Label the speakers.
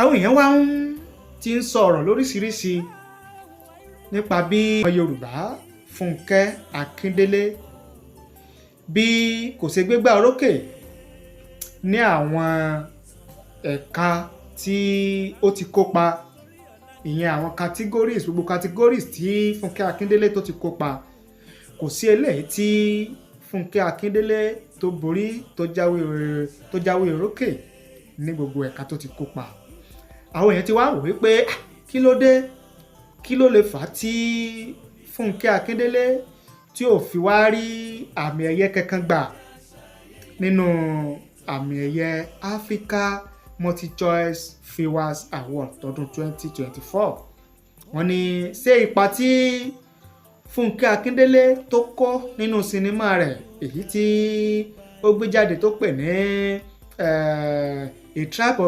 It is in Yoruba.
Speaker 1: Àwọn èèyàn wá ń ti ń sọ̀rọ̀ lóríṣiríṣi nípa bí ọmọ Yorùbá Fúnkẹ́ Akíndélé bí kò ṣe gbégbá orókè ní àwọn ẹ̀ka tí ó ti kópa, ìyẹn àwọn categories, gbogbo categories tí Fúnkẹ́ Akíndélé tó ti kópa, kò sí eléyìí tí Fúnkẹ́ Akíndélé tó borí, tó jáwé orókè ní gbogbo ẹ̀ka tó ti kópa. Àwọn èèyàn ti wá wò wípé, "Ah, kí ló dé? Kí ló lè fà á tí Fúnkẹ́ Akíndélé tí ò fi wá rí àmì ẹ̀yẹ kankan gbà nínú àmì ẹ̀yẹ Africa MultiChoice Viewers Award tọdún 2024?" Wọ́n ní ṣé ipa tí Fúnkẹ́ Akíndélé tó kó nínú sinimá rẹ̀, èyí tí ó gbé jáde tó pè ní A Tribe of